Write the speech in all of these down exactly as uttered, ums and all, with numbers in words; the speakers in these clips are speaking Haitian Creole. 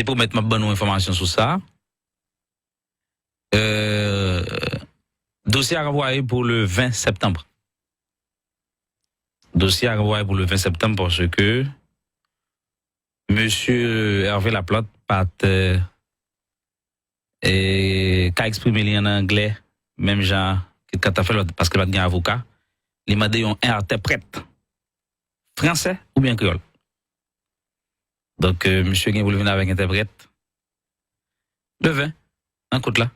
te pwomèt m ap ban nou enfòmasyon sou sa. Euh, dosye a ranvwaye pou le ven septanm. Dosye a ranvwaye pou le ven septanm paske mesye Hervé Laplante pa t, euh, e, ka eksprime li an anglè, menm jan Kit Kat ta fè l, paske l pa t gen avoka. Li mande yon entèprèt fransè oubyen kreyòl. Donk, euh, misye gen pou l vin avèk entèprèt le ven, nan kout la,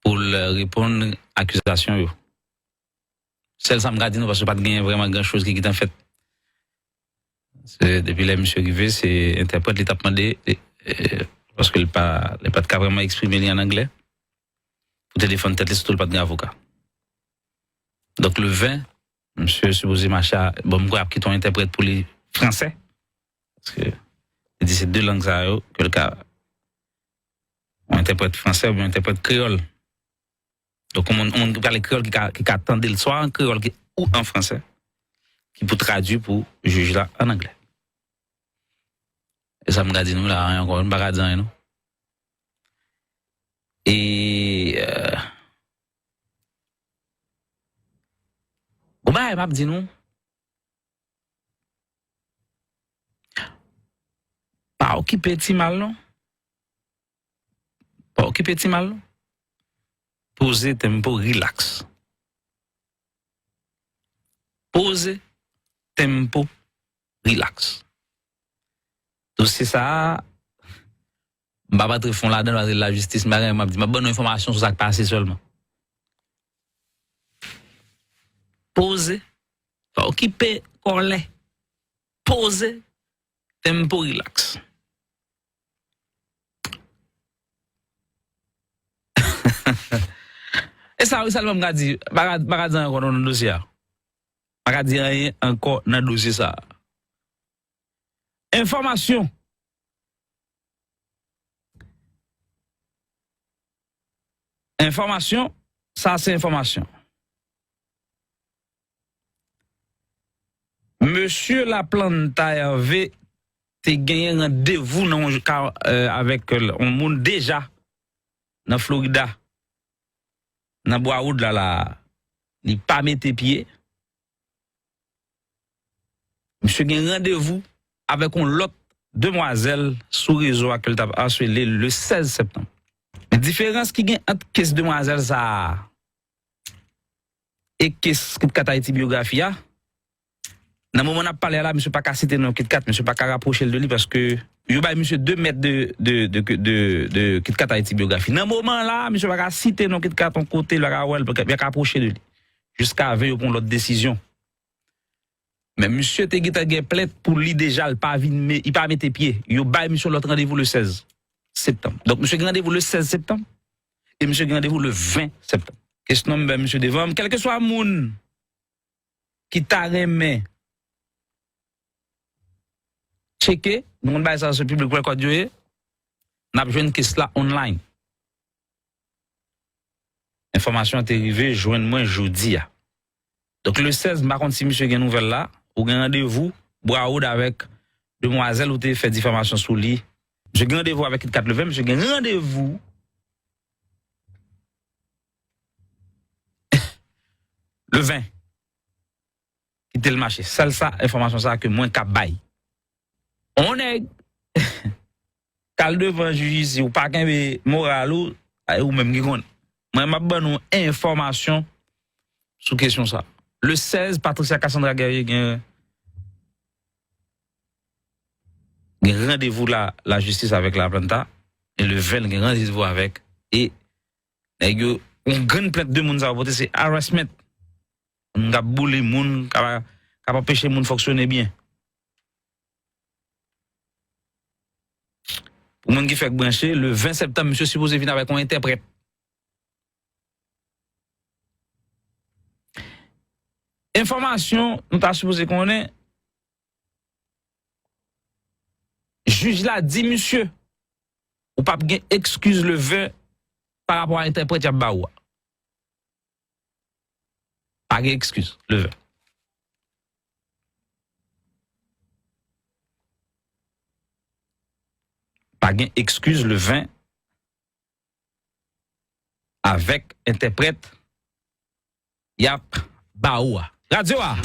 pou l reponn akizasyon yo. Sèl sa m ka di nou, paske pa t gen vrèman gran choz ki gentan fèt. Se, depi lè misye rive, se entèprèt li t ap mande, e, e, paske li pa, li pa t ka vrèman eksprime li an anglè, pou te defann tèt li, sitou li pa t gen avoka. Donk, le ven, misye sipoze mache a, bon, m kwè ap kite yon entèprèt pou li fransè, paske li di se de lang sa yo ke l ka, yon entèprèt fransè oubyen yon entèprèt kreyòl. Donk, yon moun, yon moun ki pale kreyòl ki ka, ki ka tande l swa an kreyòl ki, ou an fransè, ki pou tradui pou jij la an anglè. E sa m ka di nou la, ankò, m pa ka di anyen, non. E, euh, bon, bagay m ap di nou, pa okipe Timal, non. Pa okipe Timal, non. Poze, tempo, relax. Poze, tempo, relax. Dosye sa a, m pa antre fon ladan l, paske lajistis, m pa gen, m ap di, m ap ban nou enfòmasyon sou sa k pase sèlman. Poze, pa okipe kòlè. Poze, tempo, relax. E sa, wi, sèlman m ka di, pa ka, pa ka di anyen ankò nan dosye a. Pa ka di anyen ankò nan dosye sa a. Enfòmasyon. Enfòmasyon, sa se enfòmasyon. Mesye Laplanta Hervé te genyen randevou nan yon ka, euh, avèk yon moun deja nan Florida, nan Broward la, la, li pa mete pye. Misye gen randevou avèk yon lòt demwazèl sou rezo a ke l t ap aswele le sèz septanm. Men diferans ki gen ant kes demwazèl sa a e kes Kit Kat Ayiti Byografi a, nan moman n ap pale a la, misye pa ka site non Kit Kat, misye pa ka rapwoche l de li paske yo bay misye de mèt de, de, de, de, de Kit Kat Ayiti Byografi. Nan moman la, misye pa ka site non Kit Kat yon kote, li pa ka wè l, li pa ka, li pa ka apwoche de li. Jiska ven yo pran lòt desizyon. Men misye te gentan gen plent pou li deja, l pa vin, li pa mete pye. Yo bay misye lòt randevou le sèz septanm. Donk, misye gen randevou le sèz septanm e misye gen randevou le ven septanm. Kesyon m bay misye devan m, kèlkeswa moun ki ta renmen tcheke, nou konn bagay sa yo se public record yo ye, n ap jwenn kes la online. Enfòmasyon an te rive jwenn mwen jodi a. Donk, le sèz, m pa konn si misye gen nouvèl la, ou gen randevou, Broward avèk demwazèl ou te fè difamasyon sou li. Misye gen randevou avèk Kit Kat le ven, misye gen randevou le ven. Kite l mache. Sèl sa, enfòmasyon sa ke mwen ka bay. On nèg k al devan jij isi, ou pa kenbe moral ou, a, ou menm ki konn. Mwen, m ap ban nou enfòmasyon sou kesyon sa. Le sèz, Patricia Cassandra Guerrier gen, gen randevou la, lajistis avèk Laplanta, e le ven, l gen randevou avèk, e nèg yo, yon grenn plent de moun sa yo pote, se harassment. Moun k ap boule moun, k ap, k ap anpeche moun fonksyone byen. Pou moun ki fèk branche, le ven septanm, misye sipoze vin avèk yon entèprèt. Enfòmasyon nou ta sipoze konnen, jij la di misye, ou p ap gen ekskiz le ven pa rapò a entèprèt y ap ba ou a. Pa gen ekskiz, le ven. gen Excuse le vingt avèk entèprèt y ap ba ou a. Radyo a.